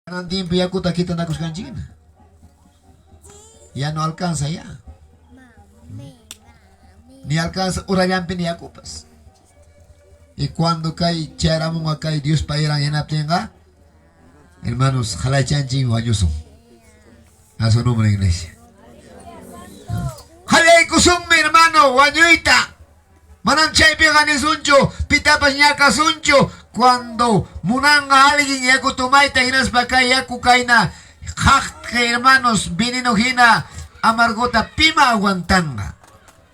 Kanan tiempo yakuta kitanakushkanchikna. Ya no alcanza ya. Ni alcanza urallampi ni yakupas. Y cuando kay chayaramunqa kay Diospa iran hinaptinqa, hermanos, halaychanchik wañusun. A su nombre, iglesia. Halaykusunmi, hermano, wañuyta. Manam chaypiqa nisunchu, pitapas ñakasunchu. Cuando munanqa alguien yaku tomayta hinaspa kay yaku kayna qaqqa, hermanos, veneno hina amargota pima aguantanqa.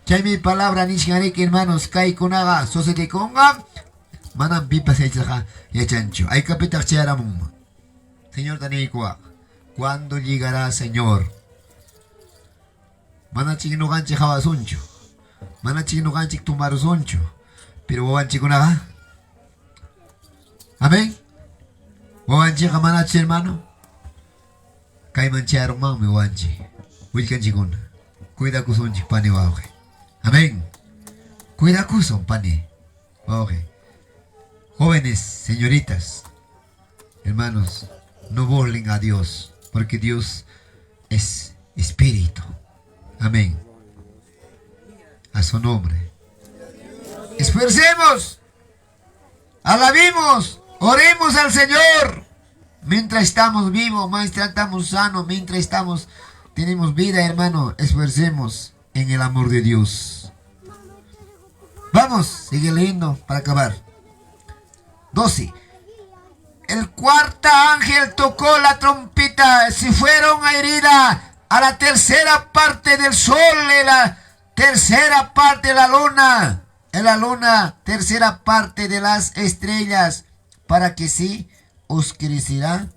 Chaymi palabra nishkanriki, hermanos, kaykunaqa sucedikunqa, manam pipas yachasqa yachanchu. Haykapitaq chayaramunman. Señorta niykuwaq, ¿cuándo llegará, Señor? Manachik ñuqanchik hawasunchu. Manachik ñuqanchik tumarusunchu. Pero wawanchikkunaqa. Amén. Wawanchikqa manachu, hermano. Kayman chayarunmanmi wawanchik. Willkanchikkuna. Cuidakusunchik pani wawqi. Amén. Cuidakusun pani wawqi. Jóvenes, señoritas, hermanos, no burlen a Dios, porque Dios es espíritu. Amén. A su nombre. Esfuercemos, alabemos, oremos al Señor. Mientras estamos vivos, mientras estamos sanos, mientras estamos, tenemos vida, hermano, esfuercemos en el amor de Dios. Vamos, sigue leyendo para acabar. 12. El cuarto ángel tocó la trompeta, se fueron a herida a la tercera parte del sol y la tercera parte de la luna, en la luna, tercera parte de las estrellas, para que sí oscurecerá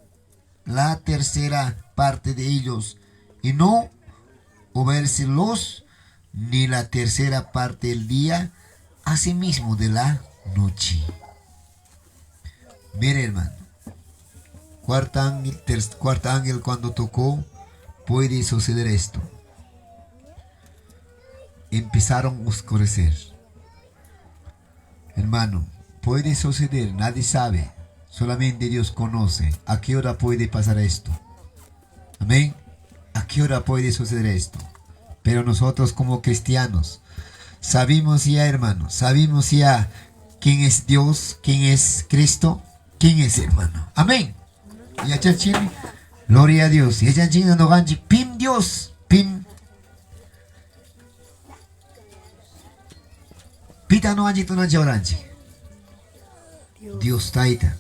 la tercera parte de ellos, y no verse luz ni la tercera parte del día, asimismo de la noche. Mire, hermano, cuarto ángel cuando tocó, puede suceder esto. Empezaron a oscurecer. Hermano, puede suceder, nadie sabe, solamente Dios conoce a qué hora puede pasar esto. Amén. ¿A qué hora puede suceder esto? Pero nosotros como cristianos sabemos ya, hermano, sabemos ya quién es Dios, quién es Cristo, quién es, hermano. Amén. Yachachini, gloria a Dios. Yachanchina ñuqanchik, pim Dios, pim. Pita ñuqanchik tunanchawaranchik. Dios Tayta.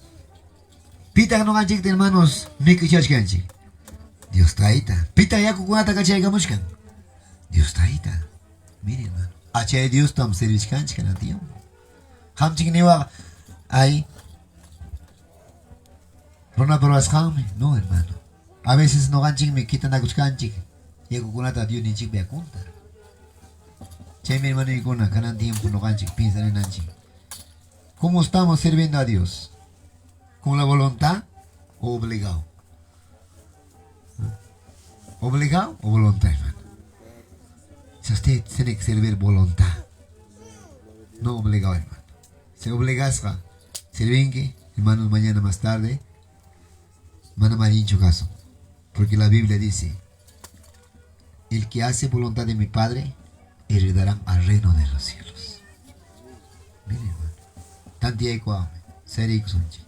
Pita ñuqanchikta, hermanos, mikuchashkanchik. Dios Tayta. Pita yakukunata kachaykamushkan. Dios Tayta. Mire, hermano. Achay Dios tam servishkanchik kanan tiempo. Qamchik niwaq, ay, runapa rurasqanmi. No, hermano. A veces ñuqanchikmi kitanakushkanchik yakukunata Dios ninchikpa yakunta. Chaymi, hermanoykuna, kanan tiempo ñuqanchik piensarinanchik. ¿Cómo estamos sirviendo a Dios? ¿Con la voluntad o obligado? ¿Obligado o voluntad, hermano? Si usted tiene que servir voluntad, no obligado, hermano. Se obligasqa, sirvinki, hermanos, mañana más tarde, mana allinchu caso. Porque la Biblia dice: "El que hace voluntad de mi Padre, heredará al reino de los cielos". Miren, hermano. Tantiaykuwami, seriykusunchik.